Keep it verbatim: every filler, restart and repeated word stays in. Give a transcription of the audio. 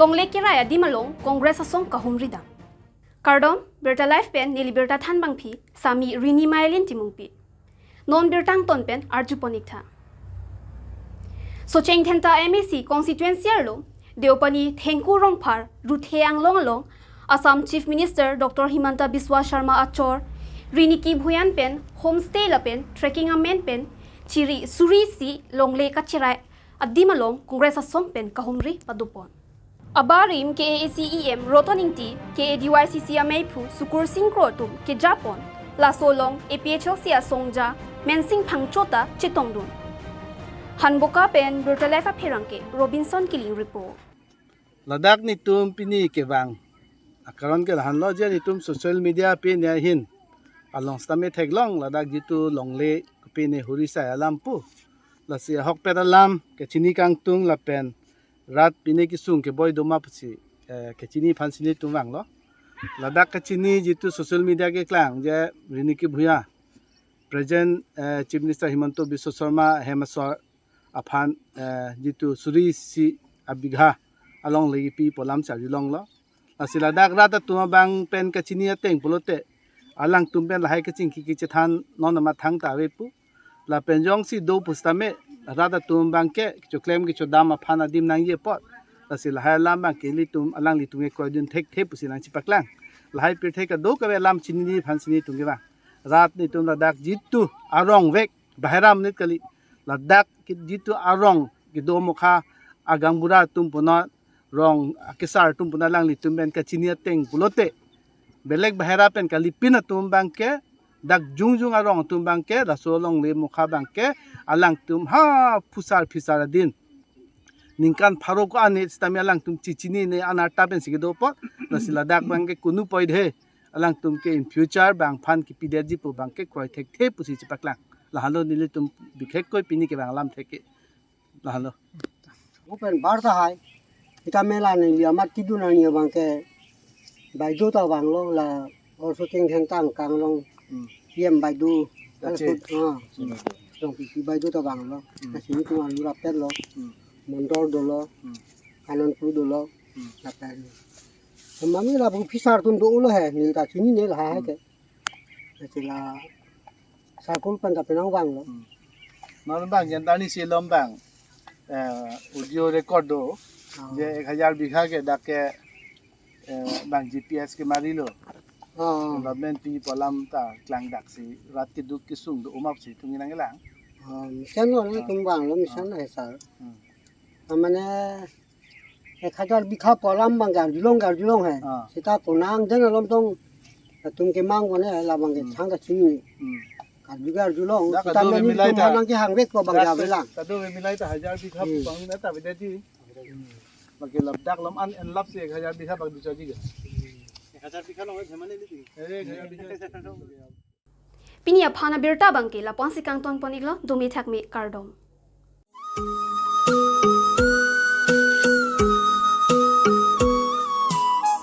Longle kerai adim along Congress asong kahumri dam. Kardom, Birta Live pen neli birta thanbangpi, Sami Rini Mailin Timungpi. Non birta angton pen arjupon iktha. Socheng Dhenta M A C constituency arlo, Deopani Thengku Rongphar, Ruthe Anglong along, Assam Chief Minister Doctor Himanta Biswa Sharma achor, Riniki Bhuyan pen homestay lapen trekking amen pen chiri suri isi longle kacherai adim along Congress asong pen kahumri padopon. Abarim K A A C E M Roton Ingti, K A D Y C C ameiphu Sukur Sing Kro atum kejapon, laso along A P H L C asongja Mensing Phangcho ta chetongdun. Hanboka pen Birta Live apherangke Robinson Killing report. Ladak netum pini kevang akaron ke lahenlo je netum social media pini ahin along sitame theklong ladak jitu longle pini huri sai alam pu. Lasi ahokpet alam kechini kangtung lapen rat pini kesung keboi doma pusi, eh, kechini aphan si netum vanglo. Ladak kechini jitu social media keklang je Riniki Bhuyan, present, eh, Chief Minister Himanta Biswa Sharma hem asor aphan, eh, jitu suri isi abigha alongle kipi pu alam si arjulonglo. Lasi ladak rat atum abang pen kechini ateng pulote alangtum pen lahai kachingki kachethan non amat thangta ave pu. Lapen jongsi do pusitame rat atum abangke kechoklem kechodam aphan adim nangji apot. Lasi lahai alam abangke ilitum alanglitum ke kroidun thekthe pusi nangchipaklang. Lahai pirthe kadokave alam chinine aphan si netum kevang. Rat netum ladak jitu arong vek bahera monit kali. Ladak ke jitu arong kedo mokha agangbura atum punon rong akesar atum punon alanglitum pen kechini ateng pulote belek bahera pen kalipin atum abangke dak jongjong arong atum abangke laso longle mokha abangke alangtum ha phusar phisar adin ningkan pharo ko-an sitame alangtum chechinine anarta pensi kedo apot. Lasi ladak abangke kunu poidhe alangtum ke in future bang aphan kipidetji pu abangke kroi thekthe pusi chipaklang. Lahenlo nelitum bikhekkoi pini kevang alam thek ke. Lahenlo. Open bar ta hai. Kita mela ni liamat kidun ani abangke Baidu ta vanglo la also Socheng Dhenta Anglong Hmm. P M Baidu. That's it. Ah. Hmm. Long P P Baidu ta vanglo. Hmm. Lasi netum alu rapetlo. Hmm. Mondol dolo. Hmm. Anandpur dolo. Hmm. Lapen. Mami la bu phisar atum dolo he, neli ta chinine lahai Hmm. ke. Lasi la circle pen ta penang vanglo. Hmm. Non abang jan tani si lom abang, eh, audio record do. Ah. Je ek hajar bigha ke dak ke, eh, abang G P S kemari lo. Ah. Development pi pu alam ta klangdaksi rat keduk kesung do umap si tung inang ilang. Ah, mission lo, Ah. Tum vanglo, mission Ah. He sir. Hmm. Ah, mane ek hajar bigha pu alam abang arjulong arjulong he. Ah. Seta konang den alom tong atum kemang kone la abangke Hmm. Chang kachini. Hmm. Arju arjulong. Dak seta kadokave mane milai tum ta. Nang kehang vek ko abang Dak javelang. Kadokave milai ta hajar bigha Hmm. pu abang na ta beda ji. Bagi ladak lom an en lap si ek hajar bigha bang ducha ji ga. Ek hajar bigha long hai jhamane li ti. Eh, ek hajar bigha. Pini aphan abirta abangke lapu-an si kangtonpon iklo, dome thakme kardom.